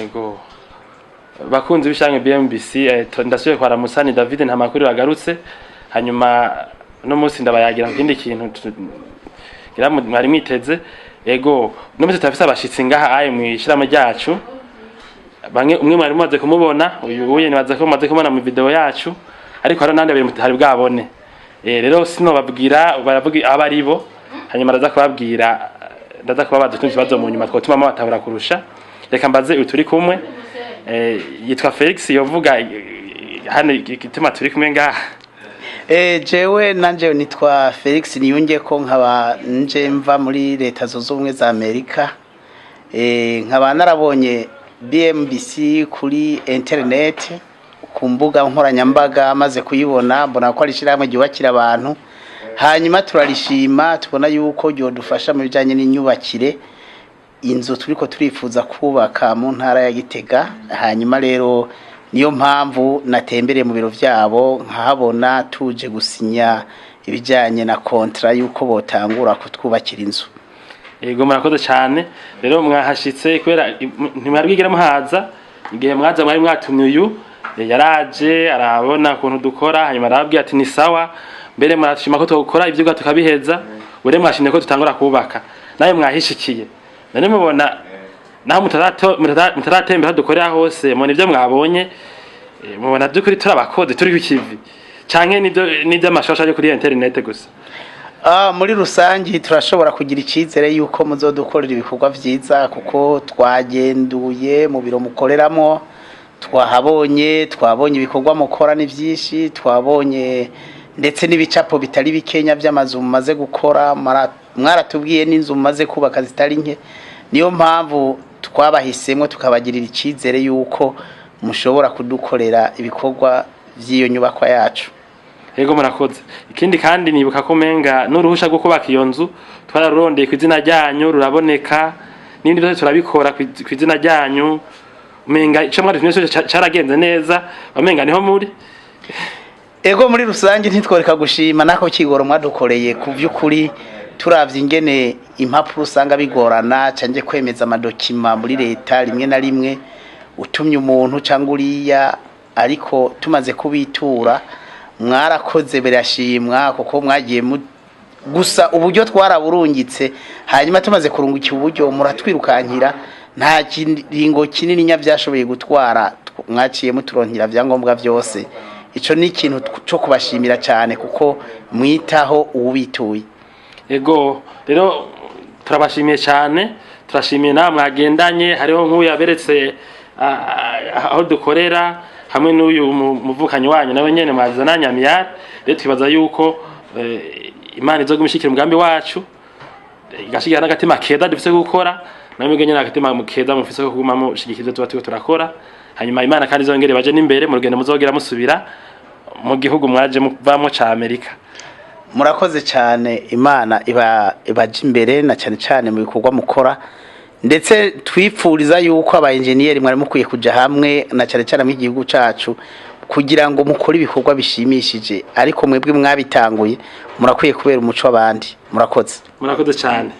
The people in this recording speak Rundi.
Ego, bakunzi b'ishange BMBC, ndasubiye kwa Ramusani David nta makuru bagarutse. Hanyuma no munsi ndabayagira ku kindi kintu ngira mwari mwiteze. Ego, no munsi turafise abashitsi ngaha aye mw'ishirahamwe ryacu. Bamwe, umwe mwari mumaze kumubona, uyu uye nibaza ko mumaze kumubona mu video yacu, ariko hari n'abandi babiri mutari bwabone. Rero sino babwira, baravuga abo ari bo, hanyuma ndaza kubabwira, ndaza kubabaza utundi tubazo mu nyuma twotuma mubatahura kurusha. Reka mbaze uyu turi kumwe, yitwa Felix, yovuga hano igituma turi kumwe ngaha. Jewe nanje nitwa Felix Niyunge, ko nkaba nje mva muri Leta Zunze Ubumwe za Amerika. Nkaba narabonye BMBC kuri internet, ku mbuga nkoranyambaga. Maze kuyibona, mbona ko ari ishyirahamwe ryubakira abantu, hanyuma turarishima, tubona yuko ryodufasha mu bijanye n'inyubakire, inzu turiko turifuza kubaka mu ntara ya Gitega. Hanyuma rero niyo mpamvu natembereye mu biro vyabo, nkahabona tuje gusinya ibijanye na contrat yuko botangura kutwubakira inzu. Yego, murakoze cyane. Rero mwahashitse kubera ntimwari bwigera muhaza. Igihe mwaza mwari mwatumye uyu, yaraje arabona ukuntu dukora, hanyuma arababwira ati ni sawa, mbere murashima ko tukora ivyigwa tukabiheza, ure mwashimye ko tutangura kubaka, nawe mwahishikiye. None mubona naho mutaratembera aho dukorera hose, mubona ibyo mwabonye, mubona by'ukuri turi abakozi turi ku kivi, canke nibyo amashasha yo kuri internet gusa? Muri rusangi turashobora kugira icizere yuko muzodukorera ibikorwa vyiza, kuko twagenduye mu biro mukoreramo, twahabonye, twabonye ibikorwa mukora ni vyinshi, twabonye ndetse n'ibicapo bitari bikenya vy'amazu mumaze gukora, mwaratubwiye n'inzu mumaze kubaka zitari nke. Niyo mpamvu twabahisemwo, tukabagirira icizere yuko mushobora kudukorera ibikorwa vy'iyo nyubakwa yacu. Yego, murakoze. Ikindi kandi, nibuka ko menga n'uruhusha rwo kubaka iyo nzu twararurondeye ku izina ryanyu, ruraboneka, n'ibindi byose turabikora ku izina ryanyu. Umenga ico mwari cyose caragenze neza, bamenga niho muri. Ego, muri rusange ntitworeka gushima nako kigoro mwadukoreye. Ku by'ukuri, turavye ingene impapuro usanga bigorana, canje kwemeza ama documents muri leta, rimwe na rimwe utumye umuntu cyangwa uriya, ariko tumaze kubitura mwarakoze, birashimwa, kuko mwagiye gusa uburyo twaraburungitse. Hanyuma tumaze kurungika uburyo, muratwirukankira, nta kiringo kinini nya byashoboye gutwara, mwaciye muturonkera vyangombwa byose. Ico ni ikintu cyo kubashimira cyane, kuko mwitaho uwubituye. Ego, rero turabashimiye cyane, turashimiye nawe mwagendanye. Hariho nk'uyu yaberetse aho dukorera, hamwe n'uyu muvukanyi wanyu nawe nyene mwazana Nyamiyari. Rero twibaza yuko Imana izogumishyikira umugambi wacu, igashigira n'agatima keza dufise gukora, namwe nyene agatima keza mufise ko kuguma mushigikira ivyo tuba turiko turakora. Hanyuma Imana kandi izongere baje n'imbere mu rugendo muzogera musubira mu gihugu mwaje muvamwo ca Amerika. Murakoze cyane. Imana iba ibaje imbere, na cyane cyane mu bikorwa mukora. Ndetse twipfuriza yuko aba engineer mwari mukwiye kuja hamwe, na cyane cyane mu gihugu cacu, kugira ngo mukore ibikorwa bishimishije. Ariko mwebwe mwabitanguye, murakwiye kubera umuco w'abandi. Murakoze. Murakoze cyane.